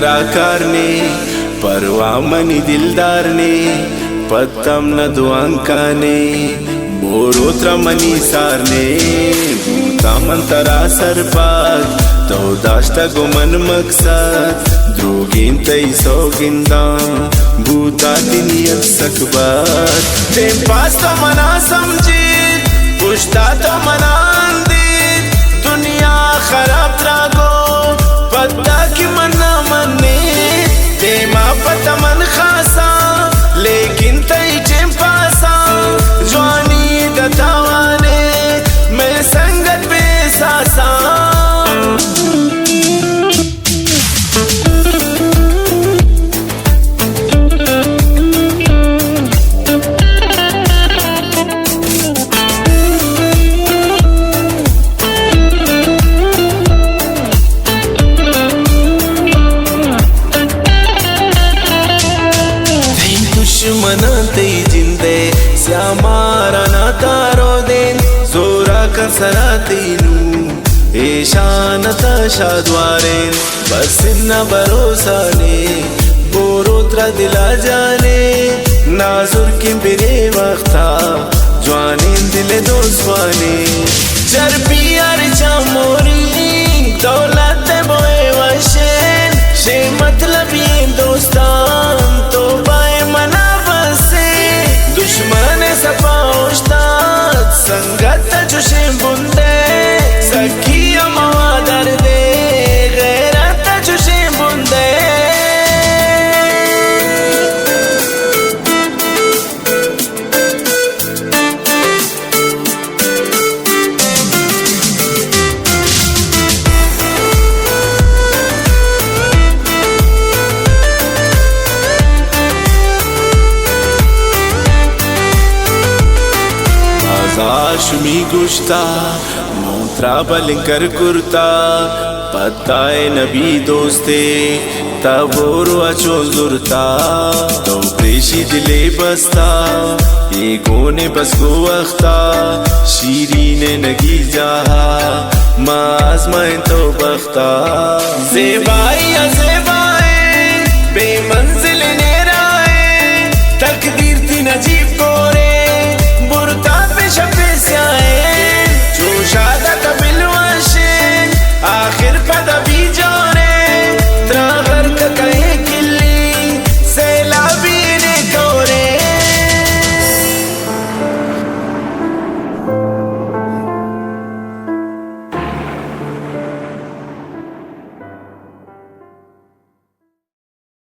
را کار نے، پرواہ منی دلدار نے، پتم نہ دوانکانے، بورو ترا منی سار نے، بوتا من ترا سرپد، تو داشتہ گو من مقصد، دروگین تئی سوگنداں، بوتا تئی نیت سک بد۔ ٹیم پاس تو منا سمجھیت، پشتا تو منا اندیت، دنیا خراب ترا گو، پدا کہ من نہ منیت۔ دیما پہ تمن خاصاں، لیکن تئی ٹیم پاساں، جوانی دتاوانے، مئے سنگت بے ساساں۔ تئی دشمناں تئی جندے سیاہ مارا نہ تارو دین، زورا کن سرا تئی نوں ایشان تا شادوارین۔ بس نہ بھروسہ نے، بورو ترا دلا جانے، نازرکیں برے وختا، جوانیں دل دوست وانے۔ چرپی ہر چا موری، دولت بوئے وشین، شے مطلبی دوستان، تو بائے منا بسے، دشمن سپا اوشتات، سنگت چوشیں بندے، سکی ہم ہوا دردے، غیرت چوشیں بندے۔ بازار شمی گوشتا، مون ترا بلنکر کرتا، پتائے نبی دوستے، تا بورو اچو زرتا، تو پریشی دلے بستا، اے گونے بس گو وختا، شیرین نگی جاہا، ما آزمائیں تو بختا۔ زیبائی ء زیبا